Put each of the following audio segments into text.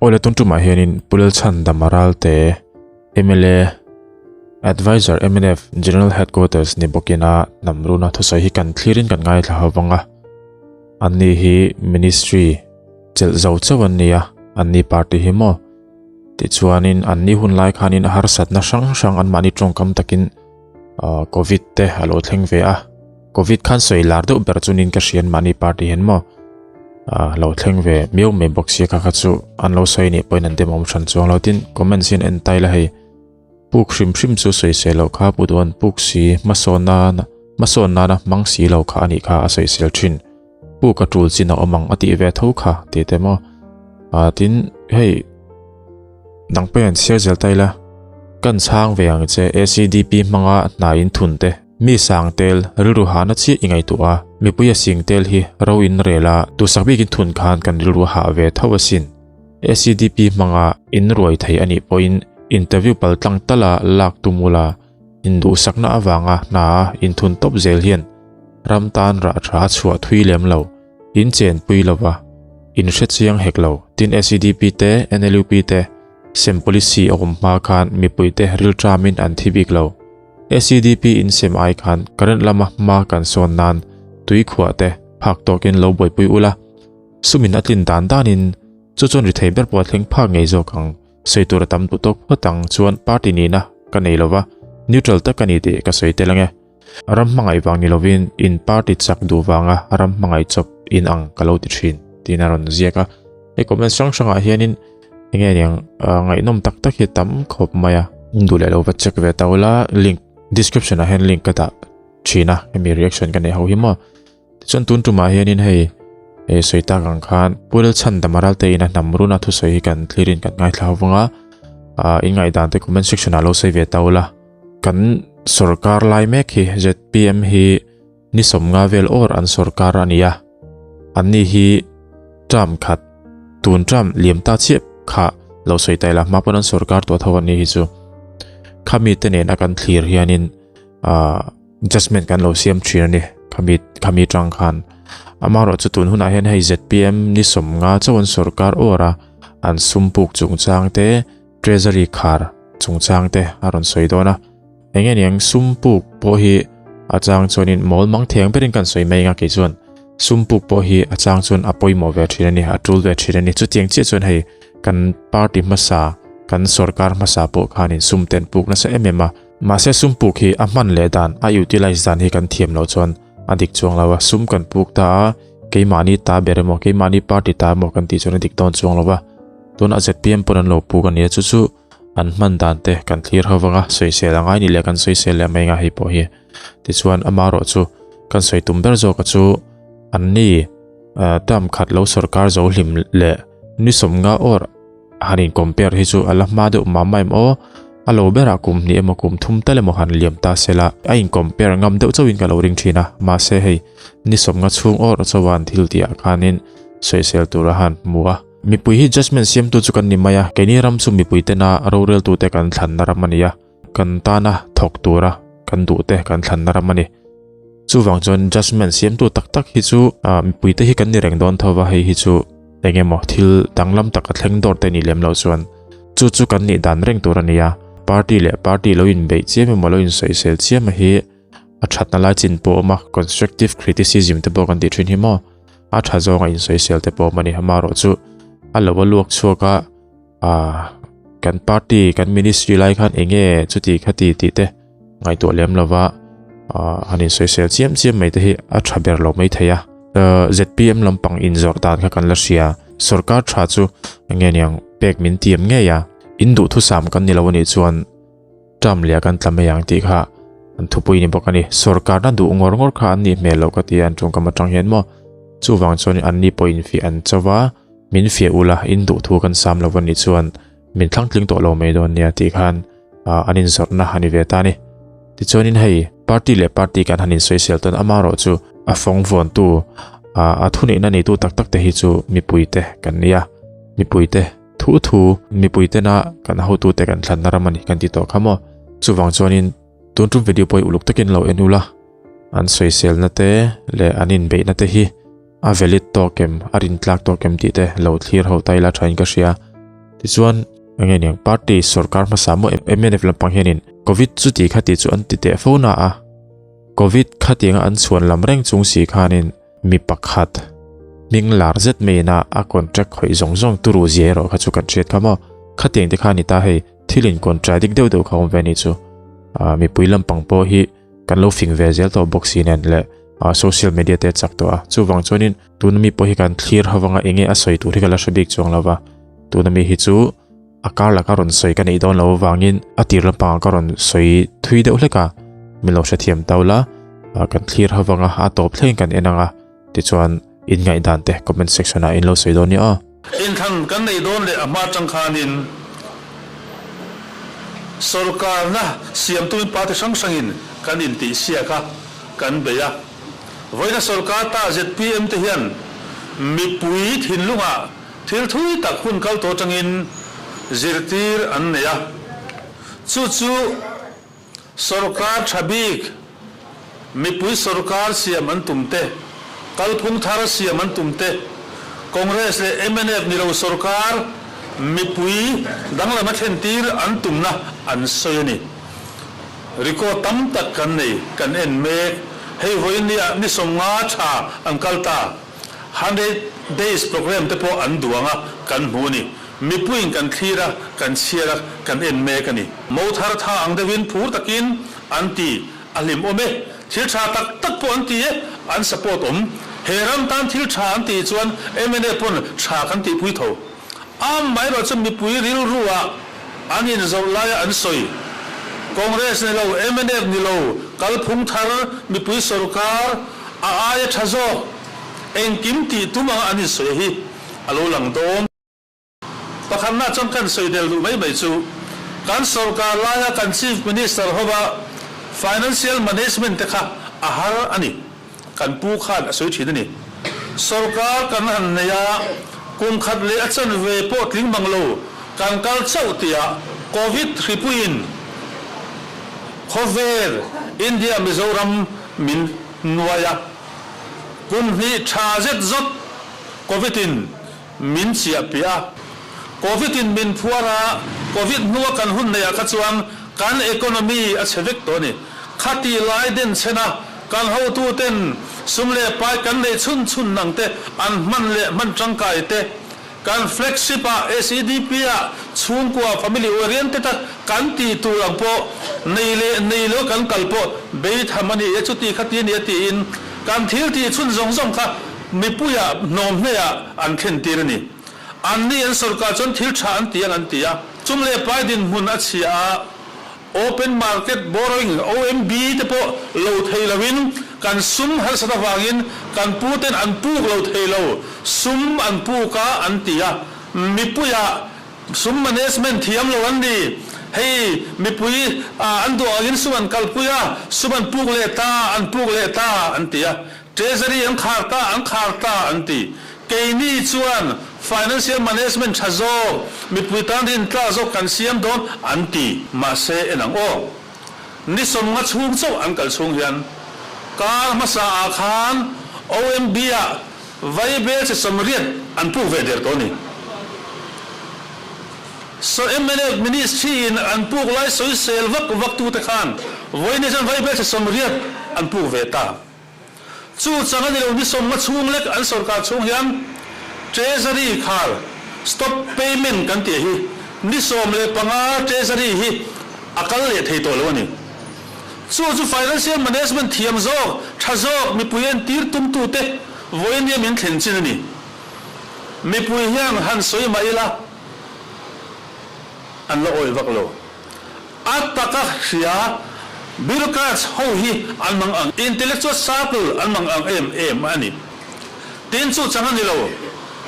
Awle tun tumah hianin Pu Lalchhandama Ralte, mla, Adviser mnf General Headquarters ni bawkina hnam runa thusawi hi kan thlirin kan ngaithla ho vang a. Anni hi Ministry chelh zo chauh an ni a, anni party hi maw? Tichuanin anni hun lai khanin harsatna hrang hrang anmahni tawngkam takin Covid te a lo thleng ve a. Covid khan sawi lar deuh ber chunin ka hrian mahni party hian maw lo thleng ve miau mai bawk sia kha kha chu an lo sawi nih pawhin an demawm hran chuang lo tin comments hian en tai la hei puk hrim hrim chu sawi sel loh kha pu duan puk si hmasawn nan hmasawn nana hmang si lo kha anih kha a sawi sel thin puk a tul chin a awm ang a tih ve tho kha tih te maw tin hei nang pawh hian chhiar zel tai la kan chhang ve ang che ACDP hmanga hna in thun te Mi sang tel rilru hahna chiah i ngaihtuah a, mipui a sing tel hi ro in rel a, duhsak bikin thun khan kan rilru hah ve tho asin. ACDP hmanga in ruai thei anih pawhin interview paltlang tala lak tum ula, induhsakna avanga hna a inthun tawp zel hian ram tan rah tha a chhuah thui lem lo, in chenpui lova, in hrechiang hek lo. Tin ACDP te, NLUP te sem policy a awm hma khan mipuite rilṭamin an thi bik lo. ACDP in sem ai khan current lama hma kan sawn nan tui khuah te phak tawkin lo buaipui ula, sumin a tlin dan danin chu chuan ri thei ber pawh a thleng phak ngei zawk ang. Sawi tur a tam duh tawk phawt ang chuan party nihna ka nei lova, neutral tak ka ni tih ka sawi tel ange. Ram hmangaih vang ni lovin in party chak duh vanga ram hmangaih chawp in ang ka lo ti thin tiin a rawn ziak a. Hei comment hrang hrangah hianin enge niang ngaihnawm tak tak hi tam khawp mai a. Duh leh lo va check ve ta ula link description ah hian link ka dah thin a hemi reaction ka neih ho hi maw. Tichuan tun tumah hianin hei he sawi tak ang khan Pu Lalchhandama Ralte ina hnam runa thusawi hi kan thlirin kan ngaithla ho vang a in ngaihdan te comment section ah lo sawi ve ta ula. Kan sorkar lai mek hi ZPM hi ni sawmnga vel awr an sorkar a ni a, anni hi term khat tun term liam ta chiah kha lo sawi ta ila hma pawn an sorkar tawh tho anni hi chu khami te nen a kan thlir hianin ah judgement kan lo siam thin a ni khami khami tang khan amaherawh chu tun hunah hian hei ZPM ni sawmnga chauh an sorkar awr a an sum puk chungchang te Treasury khar chungchang te a rawn sawi dawn a, eng nge niang sum puk pawh hi a chang chuanin mawl mang theng berin kan sawi mai anga kei chuan sum puk pawh hi a chang chuan a pawimawh ve thin a ni, a tul ve thin a ni. Chutiang chiah chuan hei kan party hmasa, kan sorkar hmasa pawh khanin sum ten puk nasa em em a, mahse sum puk hi a hman leh dan, a utilize dan hi kan thiam loh chuan a dik chuang lo a, sum kan puk ta a, keimahni ta ber emaw, keimahni party ta emaw kan tih chuan a dik dawn chuang lo va. Tunah ZPM pawn an lo puk a nia chu chu an hman dan te kan thlir ho vang a, sawisel a ngai ni leh kan sawisel leh mai nga hei pawh hi. Tichuan amaherawh chu kan sawi tum ber zawk a chu an ni term khat lo sorkar zo hlim leh ni sawmnga awr han in compare hi chu a la hma deuh mah mah em aw, a lo berah kum hnih emaw kum thum tal emaw han liam ta se la a in compare ngam deuh chauhin ka lo ring thin a, mahse hei ni sawmnga chhung awr chauha an thil tih ah khanin sawisel tur a han hmu a. Mipui hi judgement siamtu chu kan ni mai a, keini ram chu mipui tena roreltute kan thlanna ram a ni a, kan tana thawk tura kan duhte kan thlanna ram a ni. Chuvang chuan judgement siamtu tak tak hi chu mipuite hi kan ni reng dawn tho va, hei hi chu eng emaw thil danglam tak a thleng dawr te ni lem loh chuan chu chu kan nih dan reng tur a ni a, party leh party lo inbeih chiam emaw lo insawisel chiam hi a thatna lai chin pawh a awm a, constructive criticism te pawh kan tih thin hi maw. A tha zawng a insawisel te pawh awm a ni. Amaherawh chu a lo a luak chhuak a, ah kan party kan ministry lai khan eng nge chuti khati tih te ngaihtuah lem lova ah han insawisel chiam chiam mai te hi a tha ber lo mai thei a. ZPM lampang inzawrh dan kha kan la hria. Sorkar tha chu eng nge niang pek min tiam ngei a, in duhthusam kan ni lo a nih chuan Term leh kan tla mai ang tih kha an thupui ni bawk a ni. Sorkarna duh ngawr ngawr kha an nih hmel loh ka ti a, an tawngkam atang hian maw. Chuvang chuan an ni pawh infiah an cho va, min fiah ula, in duh thu kan sam lo va nih chuan min thlang tling tawh lo mai dawn nia tih khan an inzawrhna a ni ve ta a ni. Tichuanin hei party leh party kan han insawisel tawn amaherawh chu a fawng vuantu a thuneihna neitu tak tak te hi chu mipuite kan nia, mipuite. Thu thu mipui tena kan hotute kan thlanna ram a ni kan ti tawh kha maw. Chuvang chuanin tun tum video pawh hi uluk takin lo en ula, an sawiselna te leh an inbeihna te hi a valid tawk em, a rintlak tawk em tih te lo thlir ho ta ila thain ka hria. Tichuan, enge niang party sorkar hmasa maw mnf lampang hianin Covid chuti khati chu an ti teh fo na a, Covid khatianga an chhuan lam reng chung si khanin mi pakhat hming lar zet maiin a a contract khawih zawng zawng turu zia erawh kha chu kan hriat kha maw. Khatiang te kha a ni ta hei, thil in contradict deuh deuh kha awm ve a nih chu. Mipui lampang pawh hi kan lo fing ve zel tawh bawk si nen leh social media te a chak tawh a, chuvang chuanin tuna mi pawh hi kan thlir ho vanga enge a sawi tur hi ka la hre bik chuang lo va, tuna mi hi chu a kar laka rawn sawi ka neih dawn lo avangin a tir lampangah ka rawn sawi thui deuh hlek a, min lo hrethiam tau la, kan thlir ho vanga a tawp thleng kan en ang a, tichuan in ngaihdan te comment section ah in lo sawi dawn nia aw. Inthlan kan nei dawn leh a hma atang khanin sorkarna siamtuin party hrang hrangin kan intihsiak a, kan bei a. Vawiina sorkar ta zpm te hian mipui thinlungah thil thui tak hun kal tawh atangin zirtir an nei a, chu chu sorkar tha bik, mipui sorkar siam an tum te, kalphung thar siam an tum te, Congress leh mnf ni lo sorkar mipui danglam a thlentir an tumna an sawi a ni. Record tam tak kan nei, kan en mek. Hei vawiin nia ni 50 tha an kal ta. 100 days programme te pawh an duang a, kan hmu a ni. Mipuiin kan thlir a, kan chhiar a, kan en mek a ni. Mo thar tha ang deuhin phur takin an ti, a hlim awm e. Thil tha tak tak pawh an ti e, an support awm. He ram tan thil tha an tih chuan mnf pawn tha kan tihpui tho. Amaherawh chu mipui rilru ah an inzawrh laia an sawi. Congress ni lo, mnf ni lo, kalphung thar mipui sorkar a aia tha zawk engkim tih tum anga an insawi hi a lo lang dawn. Pakhatna chuan kan sawi del duh mai mai chu kan sorkar laia kan Chief Minister hova Financial Management te kha a har a ni. Kan pu khan a sawi thin a ni. Sorkar kan han nei a, kum khat leh a chanve pawh tling mang lo, kan kal chauh tiah Covid hripuiin khawvel India Mizoram min nuai a, kum hnih tha zet zawt Covid in min chiah piah a. Covid in min phuar a, Covid hnua kan hun neih ah kha chuan kan economy a chhe vek tawh a ni. Khati lai den chhen a, kan hotu ten sum leh pai kan neih chhun chhun nang te an hman leh hman tangkai te, kan flagship ah SEDP ah chhungkua family oriented a kan tih tur ang pawh nei leh nei lo kan kal pawh beitham a ni e chuti khati a ni a tiin kan thil tih chhun zawng zawng kha Mipuiah hnawm hneah an thlen tir a ni. Anni an sorkar chuan thil tha an ti ang an ti a. Chum leh pai dinhmun a chhia a, Open Market Borrowing, OMB, te pawh lo thei loin kan sum harsat avangin kan puten an puk lo thei lo, sum an puk a an ti a. Mipuiah sum management thiam lo an ni. Hei mipui an duh angin sum an kalpui a, sum an puk leh ta, an puk leh ta an ti a. Treasury an khar ta, an khar ta an ti. Keini chuan financial management tha zawk, mipui tan rintlak zawk kan siam dawn an ti. Mahse en ang aw. Ni 50 chhung chauh an kal chhung hian kar hmasa ah khan OMB ah vaibel chi 80 an puk ve der tawh a ni. So mnf ministry in an puk lai sawisel vak vak tute khan vawiin chuan vaibel chi 80 an puk ve ta. Chu chang a ni lo, ni 50 chhung lek an sorkar chhung hian Treasury khar stop payment kan tih hi ni 15 Treasury hi a kal leh thei tawh lo a ni. Chu chu financial management thiam zawk, tha zawk mipui entir tumtute vawiin min thlen chin a ni. Mipui hian han sawi mah ila an la awih vak lo. A taka hria bureaucrats ho hi an mang ang, intellectual circle an mang ang em em a ni. Tin chu chang a ni lo,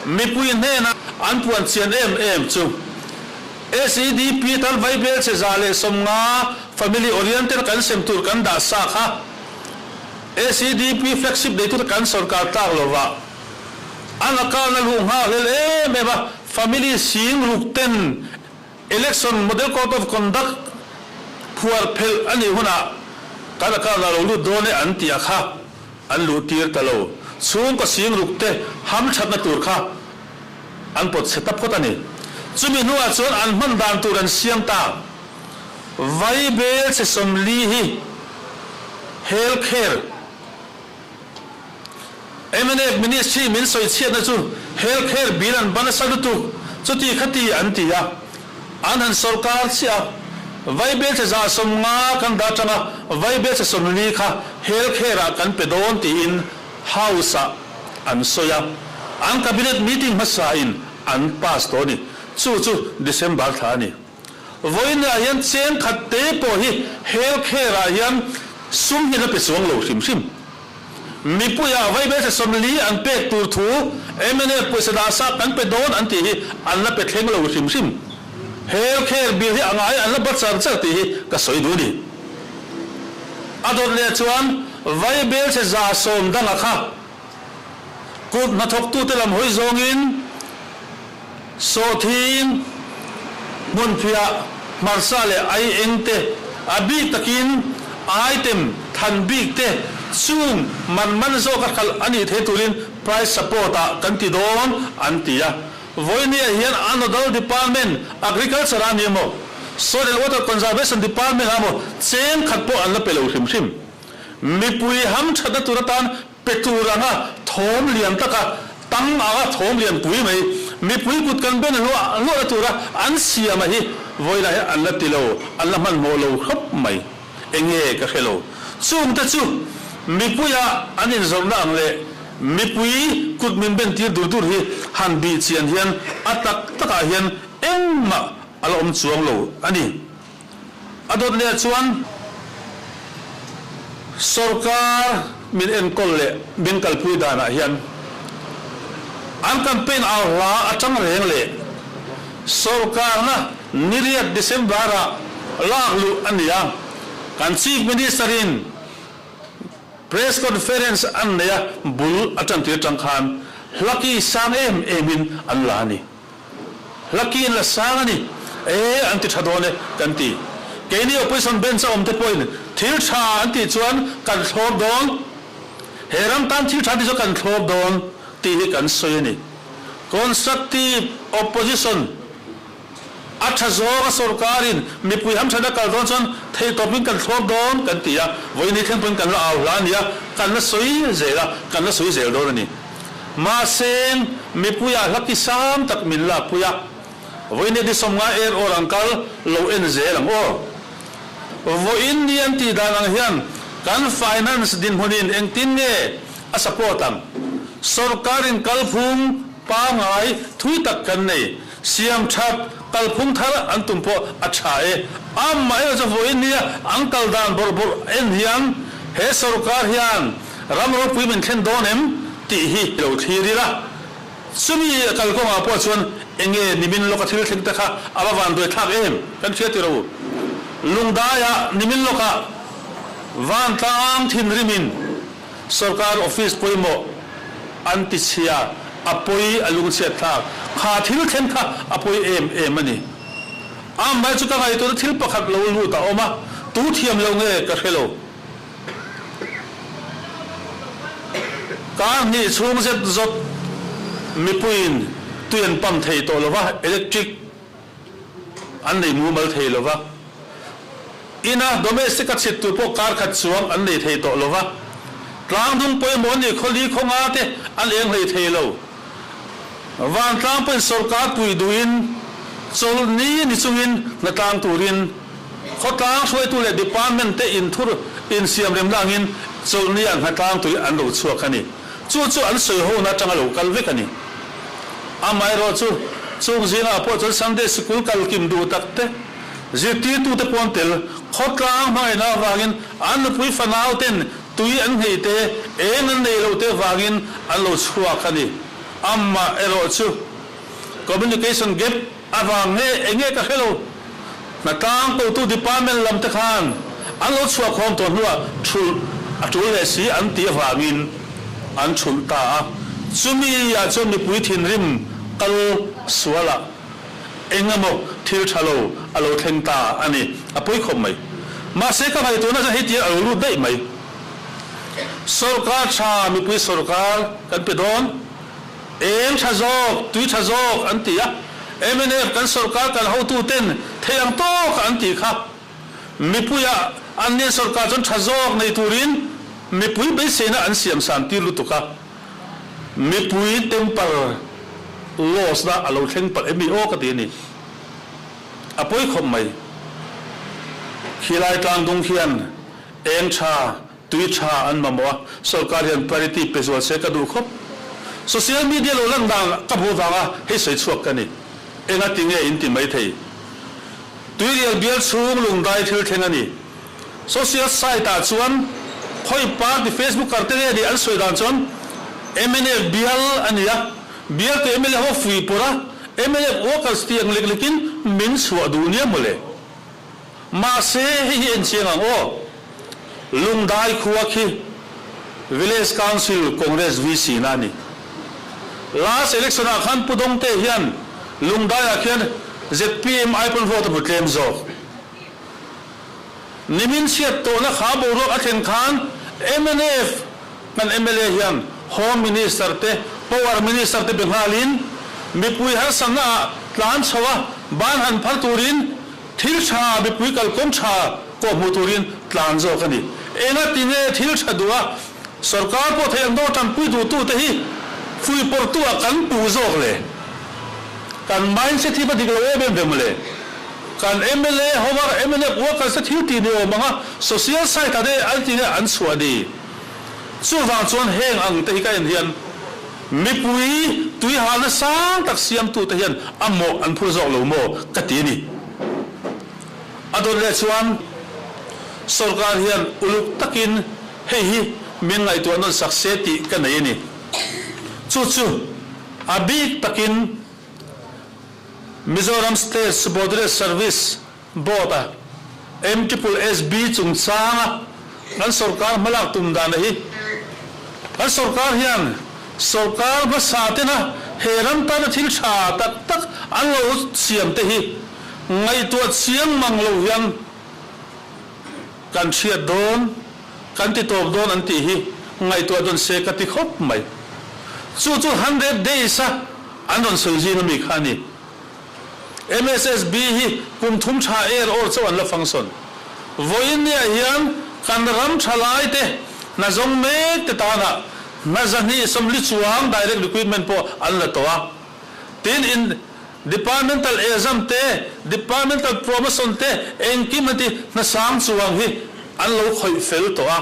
mipui hnena an puan chian em em chu SEDP tan vaibel che 150 family oriented kan sem tur kan dah sa kha SEDP flagship neitute kan sorkar tlak lova an account a luh nghak hlel em em a, family 60,000 ten Election Model Code of Conduct phuar phelh a nih hunah kan account ah lo lut dawn e an tih a kha an luh tir ta lo. Chhungkaw 60,000 te ham thatna tur kha an pawt chhe ta phawt a ni. Chumi hnuah chuan an hman dan tur an siam ta. Vaibelchhe 40 hi Health Care Mnf Ministry min sawi chhiatna chu Health Care bill an ban nasa lutuk chuti khati an ti a, an han sawrkar chiah a. Vaibelchhe 150 kan dah tang a, vaibelchhe 40 kha Health Care ah kan pe dawn tiin House ah an sawi a. An Cabinet meeting hmasa in an pass tawh a ni. Chu chu December thla a ni. Vawiinah hian cheng khat te pawh hi Health Care ah hian sum hi la pe chuang lo hrim hrim. Mipuiah vaibelchhe 40 an pek tur thu mnf pawisa dah sa kan pe dawn an tih hi an la pe thleng lo hrim hrim. Health Care bill hi a ngai an la bat char char tih hi ka sawi duh a ni. A dawt leh chuan vaibelchhe 110 danga kha Kut hnathawktute lam hawi zawngin sawhthing, hmunphiah, hmarcha leh aieng te, a bik takin item than bik te chung man man zawka hralh a nih thei turin price support ah kan ti dawn an ti a. Vawinia hian a nodal department Agriculture ah ni emaw, Soil and Water Conservation Department ah emaw cheng khat pawh an la pe lo hrim hrim. Mipui hamthatna tur atan Pe tur anga thawm lian taka tang anga thawm lian pui mai, mipui kut kan ben hluah hluahna tura an siam a hi vawilah hi an la ti lo, an la hmanhmawh lo khawp mai. Enge ka hre lo. Chungte chu mipuia an inzawrhna ang leh mipui kut min ben tir dur dur hi han bih chian hian a tak takah hian engmah a la awm chuang lo a ni. A dawt leh chuan sorkar min enkawl leh min kalpui danah hian an campaign au hla atang reng leh sorkarna niriat December-ah lak luh a ni a, kan Chief Minister-in press conference an nei a, bul a tantir tang khan hlaki sang em emin an la a ni. Lucky in la sang a ni e, an ti tha dawn e kan ti. Keini opposition bench a awm te pawhin thil tha an tih chuan kan thlawp dawn, he ram tan thil tha an tih chuan kan thlawp dawn tih hi kan sawi a ni. Constructive opposition a tha zawng a sorkarin mipui hamthatna kal dawn chuan theihtawpin kan thlawp dawn kan ti a, vawiin hi thleng pawhin kan la au hla a ni a, kan la sawi zel a, kan la sawi zel dawn a ni. Mahse, mipuiah hla ki sang tak min lakpui a, vawiin ni 50 er awr ang kal lo en zel ang aw. Vawiin ni an tih dan ang hian kan finance dinhmunin engtin nge a support ang? Sorkarin kalphung pangai thui tak kan nei, siam that kalphung thar an tum pawh a tha e. Amaherawhchu chu vawiin nia an kal dan bawrh bawrh en hian he sorkar hian Ram ropui min thlen dawn em tih hi lo thlir ila, chumi kalkawngah pawh chuan enge nimin lawka thil thleng te kha a va van duaithlak em kan hria tih ro. Lungdaiah nimin lawkah vantlang thinrimin sorkar office pawimawh an ti chhia, a pawi a lungchhiat thlak, kha thil thleng kha a pawi em em a ni. Amah chu ka ngaihtuahna thil pakhat lo lut a awm a, tu thiam lo nge ka hre lo. Kar hnih chhung zet zawt mipuiin tui an pump thei tawh lo va, electric an nei mumal thei lo va, ina domestic a chhit tur pawh kar khat chuang an nei thei tawh lo va, tlangdung pawimawh an nih khawli khawnga te an eng hlei thei lo. Vantlang pawhin sorkar pui duhin chawlhni ni chungin hnatlang turin Khawtlang hruaitu leh department te inthur insiamremna angin chawlhni ah hnatlang tui an lo chhuak a ni. Chu chu an sawi hona atanga lo kal vek a ni. Amaherawh chu chung zingah pawh chuan Sunday sikul kal kim duh tak te, zirtirtu te pawn tel khawtlang hmangaihna avangin an nupui fanau ten tui an nghei te, eng an nei loh te vangin an lo chhuak a ni. Amaherawh chu communication gap Avang nge enge ka hre lo. Hnatlang kotu department lam te khan an lo chhuah khawm tawh hnuah thulh a tul leh si an tih avangin an thulh ta a. Chumi ah chuan mipui thinrim kal sualah eng emaw thil tha lo a lo thleng ta a ni. A pawi khawp mai. Mahse ka ngaihtuahna chuan hetiang a lo lut daih mai. Sorkar tha mipui sorkar kan pe dawn. Eng tha zawk, tui tha zawk an ti a. Mnf kan sorkar kan hotuten thei ang tawka an tih kha mipuiah an nen sorkar chuan tha zawk nei turin mipui beiseina an siam san tir lutuk a, mipui temper loss na a lo thleng palh em ni aw ka ti a ni. A pawi khawp mai. Khilai tlangdung khian eng tha, tui tha an mamawh a, sorkar hian priority pe zual se ka duh khawp. Social media lo lan dan ka hmuh vanga hei sawi chhuak ka ni. Enga ti nge in ti maithei? Tuirial bial chhung lungdai thil thleng a ni. Social site ah chuan khawi party Facebooker te nge nih an sawi dan chuan mnf bial a ni a, bial tu mla ho fui pawrh a, mnf workers tih ang lek lekin min chhuah duh nia mawle. Mahse hei hi en chiang ang aw. Lungdai khua khi Village Council Congress VC na a ni. Last election ah khan Pu Dawngte hian Lungdai ah khian zpm ai pawn vote a hmu tlem zawk. Nimin chhiat tawhna kha boruak a thlen khan mnf kan mla hian Home Minister te, Power Minister te be nghalin mipui harsatna ah tlan chho a, ban han phar turin thil tha mipui kalkawng tha pawh hmu turin tlan zawk a ni. Engati nge thil tha duh a sorkar pawh thei ang dawr tanpui duhtute hi fuihpawrhtu ah kan puh zawk le? Kan mindset hi va dik lo em em ve mawle. Kan mla hova mnf workers te thil tih ni awm anga social site ah te an ti nge an chhuah ni. Chuvang chuan heng ang te hi ka en hian mipui tui halna sang tak siamtu te hian a mawh an phur zawk lo maw ka ti a ni. A dawt leh chuan sorkar hian uluk takin hei hi min ngaihtuah nawn sak se tih ka nei a ni. Chu chu a bik takin Mizoram State Subordinate Service Board-a MSSB chungchanga kan sorkar hmalak tum dana hi kan sorkar hian sorkar hmasa tena he ram tana thil tha tak tak an lo siam te hi ngaihtuah chiang mang lo hian kan hriat dawn, kan ti tawp dawn an tih hi ngaihtuah dawn se ka ti khawp mai. Chu chu hundred days-a an rawn sawi zing ami kha a ni. MSSB hi kum thum tha er awr chauh an la function. Vawiin niah hian kan ram tha lai te hna zawng mek te tanah hna zahnih sawmli chuang direct recruitment pawh an la tawh a. Tin in departmental exam te, departmental promotion te engkim an ti hna sang chuang hi an lo khawih fel tawh a.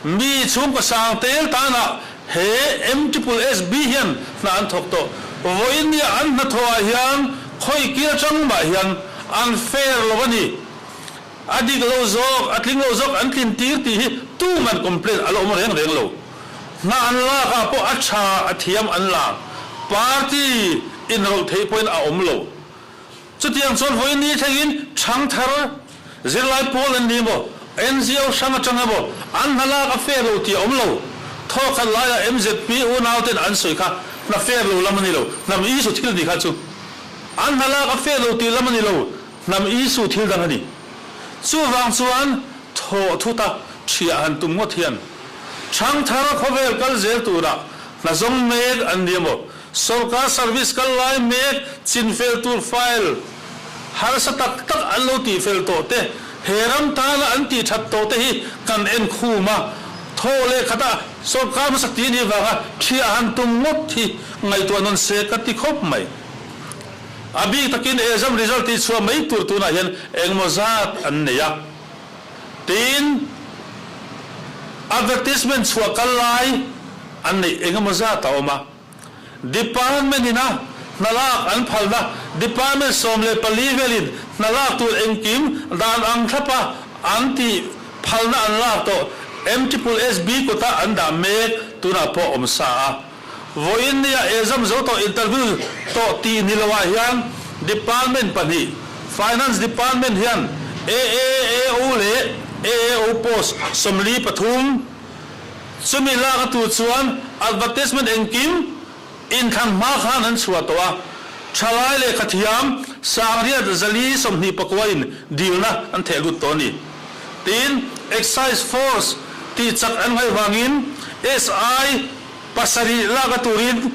Mi chhungkaw sang tel tanah he MSSB hian hna an thawk tawh. Vawiin nia an hnathawhah hian khawi kil atang mah hian an fair lo a ni. A dik lo zawk, a tling lo zawk an tlin tir tih hi tuman complaint a la awm reng reng lo. Hna an lak ah pawh a tha, a thiam an la. Party inrawlh theih pawhin a awm lo. Chutiang chuan vawiin ni thlengin ṭhangthar zirlai pawl an ni emaw, NGO hrang aṭang emaw an hna lak a fair lo tih a awm lo. Thawkhat laiah MZP unauten an sawi kha hna fair lo lam a ni lo, hnam issue thil ni kha chu an hna lak a fair lo tih lam a ni lo, hnam issue thil dang a ni. Chuvang chuan thawh thuta ṭhiah han tum ngawt hian ṭhangthar khawvel kal zel tura hna zawng mek an ni emaw, Sorkar service kal lai mek chinfel tur file harsa tak tak an lo tihfel tawh te, he ram tana an tih that tawh te hi kan en khum a, thaw leh khatah sorkar hmasa ti ni vanga thiah han tum ngawt hi ngaihtuah nawn se ka ti khawp mai. A bik takin exam result tih chhuah mai tur tunah hian engemaw zat an nei a, tin advertisement chhuah kal lai an neih engemaw zat a awm a. Department ina hna lak an phalna Department 14 velin hna lak tur engkim dan ang thlapa an tih phalna an lak tawh MSSB kuta an dah mek tunah pawh awm sa a. Vawiin nia exam zo tawh interview tawh tih ni loah hian Department pahnih Finance Department hian AAAO leh AAO post 43 Chumi lak a tu chuan advertisement engkim inthlan hma khan an chhuah tawh a, thalai lehkha thiam 9429 in dilna an theh lut tawh a ni. Tin, Excise Force tih chak an ngaih vangin SI 7 lak a turin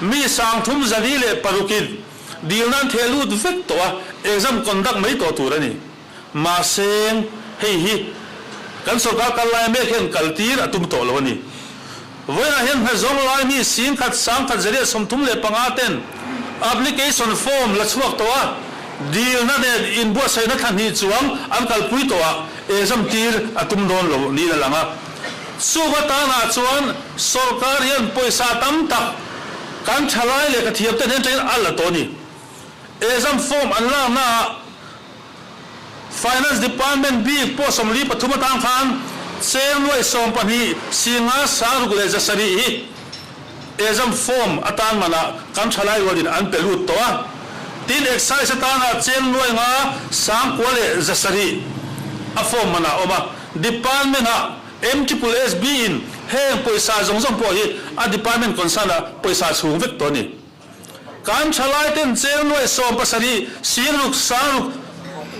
mi 3406 in. Dilna an theh lut vek tawh a, exam conduct mai tawh tur a ni. Mahse, hei hi kan sorkar kal lai mek hian kaltir a tum tawh lo a ni. Vawiinah hian hnazawng lai mi 10,000 135 ten application form la chhuak tawh a, dilna nen inbuatsaihna thla hnih chuang an kalpui tawh a, exam tir a tum dawn lo niin a lang a. Chuva tanah chuan sorkar hian pawisa tam tak kan thalai lehkha thiam te hnen atangin a la tawh a ni. Exam form an laknaah Finance Department bik pawh 43 atang khan cheng nuai 12 singa 600 leh 700 hi exam form atan manah kan thalai rualin an pe lut tawh a. Tin, Excise atana cheng nuai 5 9,000 leh 700 a form manah a awm a. Department-ah MSSB in heng pawisa zawng zawng pawh hi a department concern-ah pawisa chhung vek tawh a ni. Kan thalaiten cheng nuai 17 600 600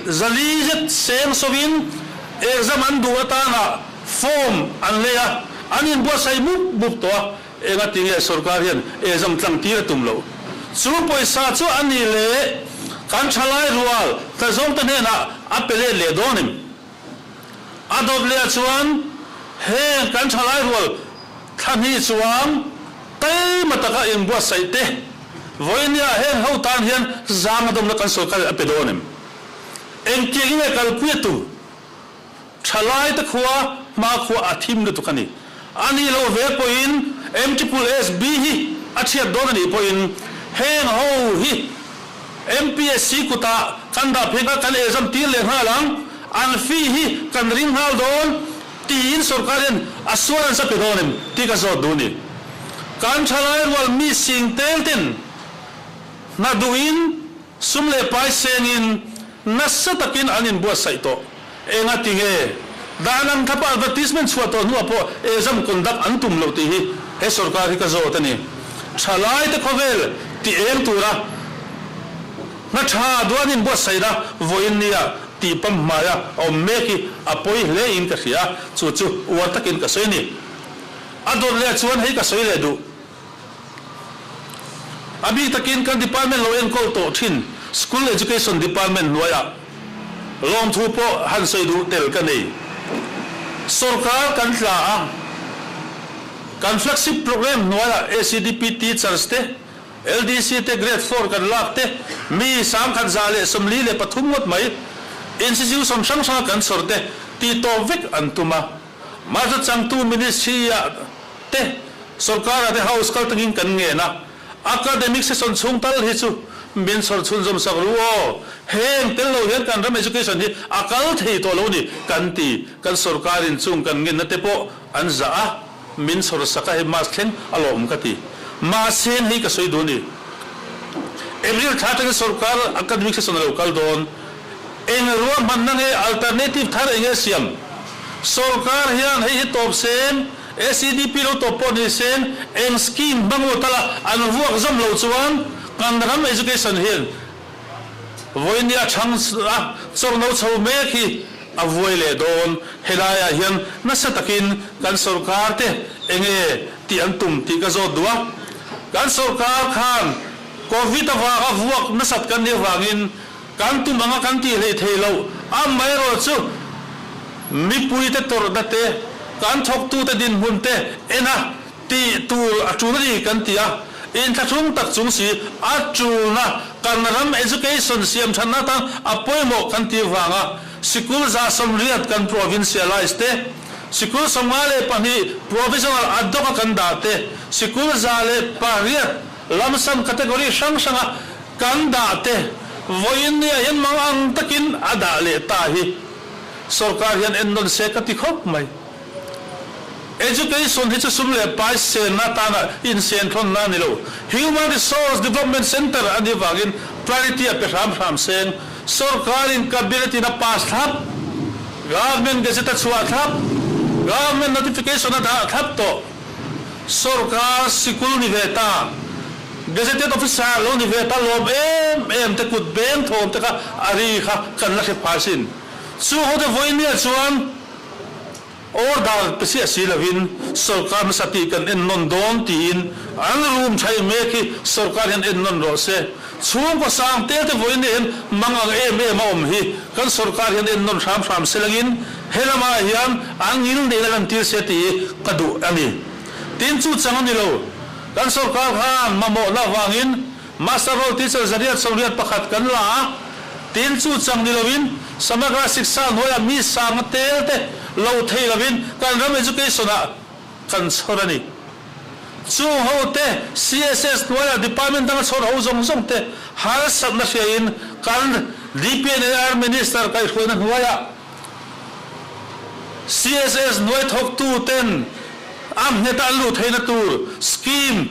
400 zet seng sawin exam an duh atana form an lei a, an inbuatsaih mup mup tawh a, enga tinge sorkar hian exam tlang tir a tum loh? Chu pawisa chu a ni leh kan thalai rual tlazawngte hnenah a pe let leh dawn em? A dawt leh chuan heng kan thalai rual thla hnih chuang taima taka inbuatsaih te vawinia heng ho tan hian zang a dawmna kan sorkar in a pe dawn em? Engtiang in nge kalpui a tum? Thalai te khua hma khua a thim lutuk a ni. A nih loh ve pawhin MSSB hi a chhiat dawn a nih pawhin heng ho hi MPSC kutah kan dah phei kha kan exam tir leh nghal ang, an fee hi kan ring nghal dawn tiin sorkar hian assurance a pe dawn em tih ka zawt duh a ni. Kan thalai rual mi sing tel ten hna duhin sum leh pai sengin nasa takin an inbuatsaih tawh. Enga tinge dan ang thlapa advertisement chhuah tawh hnuah pawh exam conduct an tum loh tih hi he sorkar hi ka zawt a ni. Thalai te khawvel ti eng tura hna tha duan inbuatsaihna vawiin nia tih pam hmaia a awm mek hi a pawi hle in ka hria a, chu chu uar takin ka sawi a ni. A dawt leh chuan hei ka sawi leh duh. A bik takin kan department lo enkawl tawh thin School Education Department hnuaiah lawmthu pawh han sawi duh tel ka nei. Sorkar kan tla a, kan flagship programme hnuaiah ACDP teachers te, LDC te grade 4 kan lak te, mi 1143 ngawt mai institution hrang hranga kan chhawr te tih tawp vek an tum a. Mahse changtu ministry-ah te, sorkar-ah te house kal tangin kan ngen a, academic session chhung tal hi chu min chhawr chhunzawm sak ru aw, heng tel lo hian kan ram education hi a kal thei tawh lo ni kan ti, kan sorkarin chung kan ngenna te pawh an zah a, min chhawr sak a hei mask thleng a lawm ka ti. Mahse hei ka sawi duh ni. April thla atangin sorkar academic session a lo kal dawn. Eng ruahmanna nge alternative thar eng nge siam? Sorkar hian hei hi tawp sen, ACDP lo tawp pawh ni sen, eng scheme hmang emaw tala an vuak zawm loh chuan kan ram education hian vawiin a chhang a chawrno chho mek hi a vuai leh dawn. Helaiah hian nasa takin kan sorkar te eng nge tih an tum tih ka zawt duh a. Kan sorkar khan Covid avanga vuak nasat kan nih avangin Kan tum anga kan tih hlei thei loh, amaherawhchu mipuite tawrhna te, kan thawktute dinhmun te en a tih tur a tul a ni kan ti a, inthlahrung tak chung si a tulna kan ram education siam thatna atan a pawimawh kan tih vanga sikul 180 kan provincialize te, sikul 52 provisional ad hoc a kan dah te, sikul 108 lamsam category hrang hranga Kan dah te vawiin nia hian mang ang takin a dah leh ta hi sorkar hian en nawn se ka ti khawp mai. Education hi chu sum leh pai senna atana insen thawnna a ni lo. Human Resource Development Centre a nih vangin priority a pe hram hram seng. Sorkarin Cabinet in a pass thlap, Government Gazette a chhuah thlap, Government Notification a dah thlap tawh. Sorkar sikul ni ve ta. Gazetted officer lo ni ve ta lawm em em te kut beng thawm te kha a ri kha kan la hre phai sin. Chu hote vawinia chuan order pe chiah si lovin sorkar hmasa tih kan en nawn dawn tiin an room thaih mek hi sorkar hian en nawn rawh se. Chhungkaw sang tel te vawiin hian mang ang em em a awm hi kan sorkar hian en nawn hram hram selangin he lamah hian an ngil neihna lantir se tih hi ka duh a ni. Tin chu chang a ni lo. Kan sorkar khan mamawhna avangin Master Roll Teacher 881 kan la a, tin chu chang ni lovin Samagra Shiksha hnuaiah mi sanga tel te lo thei lovin kan ram education ah kan chhawr a ni. Chung ho te CSS hnuaiah department danga chhawr ho zawng zawng te harsatna hriain kan DPNAR Minister kaihhruaina hnuaiah CSS hnuai thawktu ten a ngheta an luh theihna tur scheme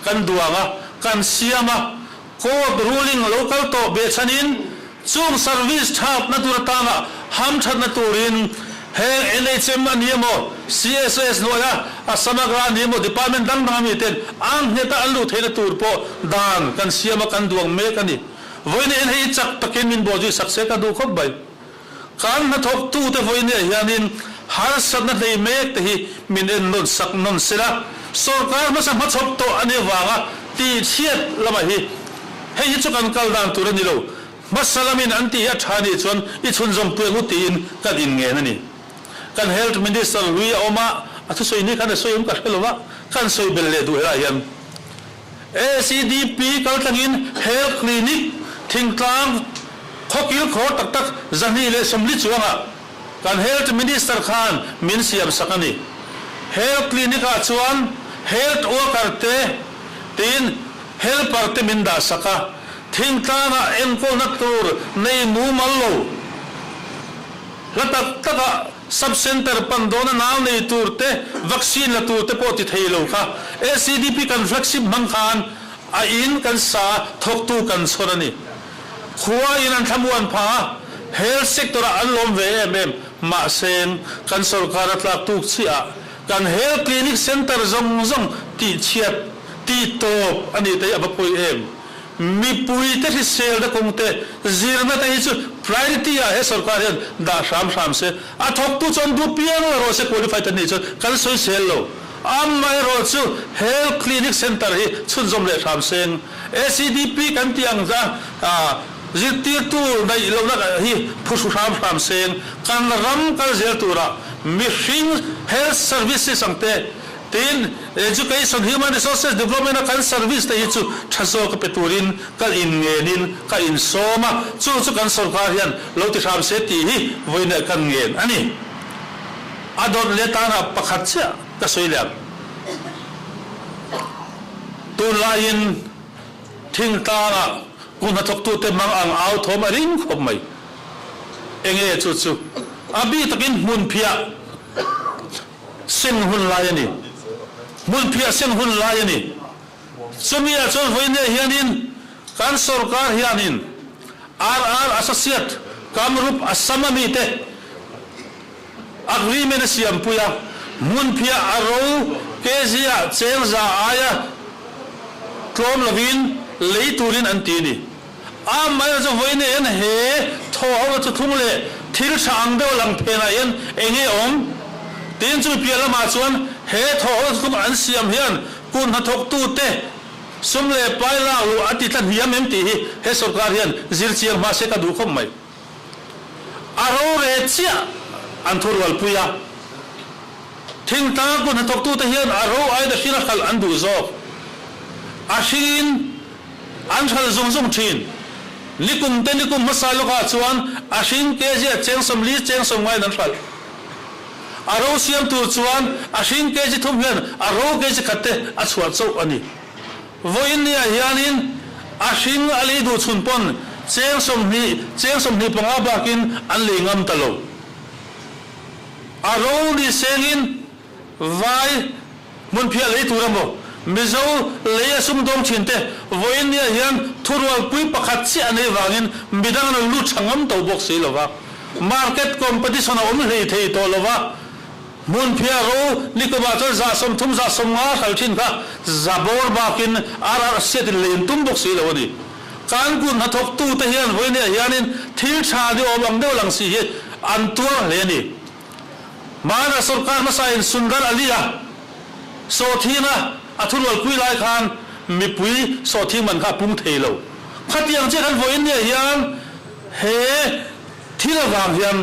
kan duang a, kan siam a, court ruling lo kal tawh behchhanin chung service thatna tur atanga hamthatna turin heng NHM a ni emaw, CSS hnuaia a Samagra a ni emaw department dang dang ami ten a ngheta an luh theihna tur pawh dan kan siam a, kan duang mek a ni. Vawiin en hei chak takin min bawhzui sak se ka duh khawp mai. Kan hnathawktute vawinia hianin harsatna hlei mek te hi min en nawn sak nawn sela, sorkar hmasa hmachhawp tawh a nih avanga tihchhiat lamah hi hei hi chu kan kal dan tur a ni lo, hmasa lamin an tih hi a tha nih chuan i chhunzawm pui ang u tiin kan inngen a ni. Kan Health Minister hlui a awm a, a thusawi ni khan a sawi awm ka hre lo va, kan sawi belh leh duh helaiah hian. ACDP kaltlangin Health Clinic thingtlang khawkil khawr tak tak 240 chuangah kan Health Minister khan min siam sak a ni. Health Clinic ah chuan Health Worker te tiin Helper te min dah sak a, thingtlangah enkawlna tur nei mumal lo hla tak takah Sub Centre pan dawna nau nei tur te, vaccine la tur te pawh ti thei lo kha ACDP kan flagship hmang khan a in kan sa thawktu kan chhawr a ni. Khua in an thlamuan pha a, health sector ah an lawm ve em em. Mahse, kan sorkar a tlak tuk chiah ah kan health clinic centre zawng zawng tihchhiat, tihtawp a nih te hi a va pawi em. Mipui te hriselna kawng te, zirna te hi chu priority ah he sorkar hian dah hram hram se. A thawktu chu an duh piang lo rawh se qualified an nih chuan kan sawi sel lo. Amaherawh chu Health Clinic Centre hi chhunzawm leh hram seng. ACDP kan tih ang a zirtirtu neih lohna hi phuhru hram hram seng. Kan ram kal zel turah mihring health services ang te Tin, Education, Human Resources Development a kan service te hi chu tha zawk a pe turin ka inngenin ka insawm a, chu chu kan sorkar hian lo ti hram se tih hi vawiinah kan ngen a ni. A dawt leh tanah pakhat chiah ka sawi leh ang. Tunlaiin thingtlangah kum hnathawktute mang ang au thawm a ring khawp mai. Enge chu chu? A bik takin hmunphiah. Seng hun lai a ni. Hmunphiah seng hun lai a ni. Chumi ah chuan vawinia hianin kan sorkar hianin RR Associate Kamrup Assam a mite agreement a siampui a, hmunphiah a ro kg ah cheng za aia tlawm lovin lei turin an ti a ni. Amaherawh chu vawinia hian he thaw ho chu thlung leh thil tha ang deuh lang phenah hian eng nge awm? Tin chu piah lamah chuan he thaw ho thlung an siam hian kut hnathawktute sum leh pai lak luh a ti tla hniam em tih hi he sorkar hian zir chiang hma se ka duh khawp mai. A rore chiah an thurualpui a, thingtlang kut hnathawktute hian a ro aida hring a hralh an duh zawk. A hringin. An hralh zung zung thin. Nikum te nikum hmasa lawkah chuan a hring kg a cheng 40 cheng sawmngaiin an hralh. A ro siam tur chuan a hring kg thum hian a ro kg khat te a chhuah chauh a ni. Vawiin niah hianin a hring a lei duh chhun pawn cheng 20 cheng 25 bakin an lei ngam ta lo. A ro ni sengin Vai hmunphiah lei tur emaw, Mizo lei a sumdawng thin te vawiin nia hian thurualpui pakhat chiah a nei vangin midang an rawn lut tha ngam to bawk si lova. Market competition a awm hlei thei tawh lova, hmunphiah ro nikumah chuan 30 150 hral thin kha za bawr bakin ar ar hriatin lei an tum bawk si lo a ni. Kan kut hnathawktu te hian vawiin nia hianin thil tha ni awm ang deuh lang si hi an tuar hle a ni. Hmana sorkar hmasain Sundar Ali-a sawhthina a thurualpui lai khan mipui sawhthing man kha a pung thei lo. Khatiang chiah kan vawiin nia hian he thil avang hian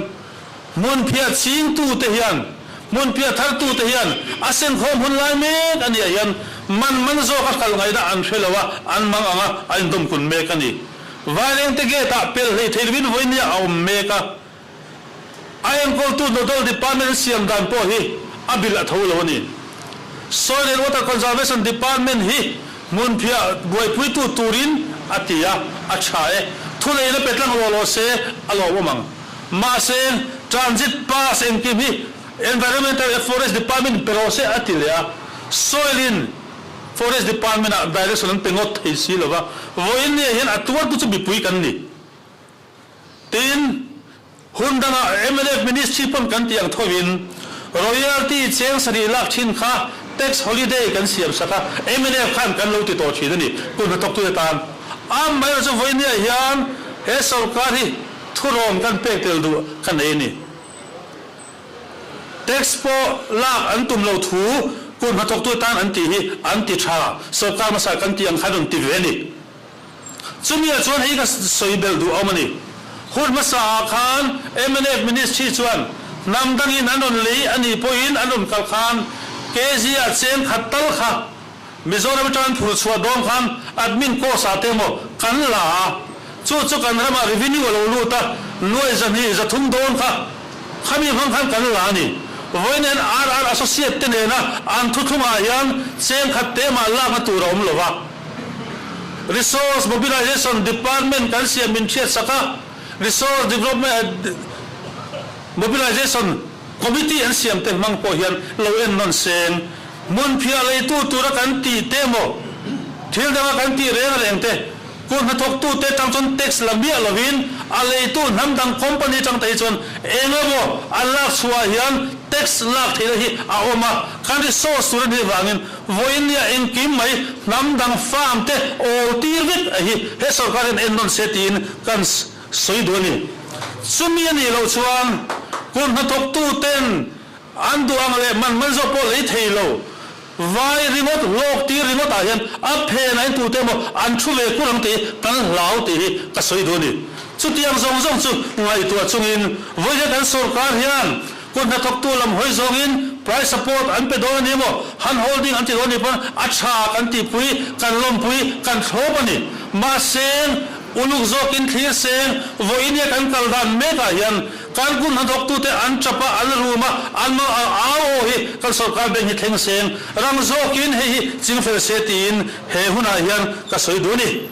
hmunphiah chingtute hian, hmunphiah thartute hian a senkhawm hun lai mek a nia hian man man zawk a kal ngaihna an hre lo a, an mang ang a, a indawmkun mek a ni. Vairengte gate-ah pel hlei thei lovin vawiin nia a awm mek a. A enkawltu Nodal Department an siam dan pawh hi a bil a tho lo a ni. Soil and Water Conservation Department hi hmunphiah buaipuitu turin a ti a, a tha e. Thuneihna pe tlang law law se a lawmawm ang. Mahse, Transit Pass engkim hi Environmental and Forest Department pe rawh se a ti leh a, Soil in Forest Department ah direction an pe ngawt thei si lova, vawiin ni ah hian a tuartu chu mipui kan ni. Tin, hun dangah mnf Ministry pawn kan tih ang thovin royalty cheng sarih lak thin kha tax holiday kan siam sak a, mnf khan kan lo ti tawh thin a ni, kut hnathawktute tan. Amaherawhchu chu vawinia hian he sorkar hi thurawn kan pek tel duh ka nei a ni. Tax pawh lak an tum lo thu kut hnathawktute tan an tih hi an ti tha, sorkar hmasa kan tih ang khan rawn ti ve a ni. Chumi-ah chuan hei ka sawi belh duh awm a ni. Hun hmasa-ah khan mnf Ministry chuan hnam dangin an rawn lei a nih pawhin an rawn kal khan KG-ah cheng khat tal kha Mizoram atang an phur chhuah dawn khan admin cost-ah te emaw kan la a, chu chu kan ramah revenue a lo lut a, nuai 200 300 dawn kha khami hmang khan kan la a ni. Vawiin RR Associate te nena an thuthlungah hian cheng khat te mah lakna tur a awm lo va. Resource Mobilization Department kan siam min hriat sak a, Resource Development Mobilization Committee an siam te hmang pawh hian lo en nawn seng. Hmunphiah leitu tura kan tih te emaw, thil danga kan tih reng reng te, kut hnathawktute tang chuan tax la miah lovin a leitu hnam dang company tang te hi chuan eng emaw an lak chhuah hian tax lak theihna hi a awm a, kan resource tur a nih vangin Vawiin nia engkim mai hnam dang farm te awl tir vek a hi he sorkar hian en nawn se tiin kan sawi duh a ni. Chumi a nih loh chuan kut hnathawktu ten an duh ang leh man man zawk pawh lei thei lo. Vai ringawt hlawk tir ringawt ah hian a phen a entute emaw an thu ve kur ang tih hi kan hlau tih hi ka sawi duh a ni. Chutiang zawng zawng chu ngaihtuah chungin vawiin kan sorkar hian Kut hnathawktu lam hawi zawngin price support an pe dawn a ni maw? Hand holding an ti dawn a ni pawn a tha kan tihpui, kan lawmpui, kan thlawp a ni. Mahse, uluk zawkin thlir seng, vawiin ia kan kal dan mekah hian kan kut hnathawktute an tap a, an rum a, an mang ang au aw hi kan sorkar bank hi thleng seng, rang zawkin hei hi chingfel se tiin he hunah hian ka sawi duh a ni.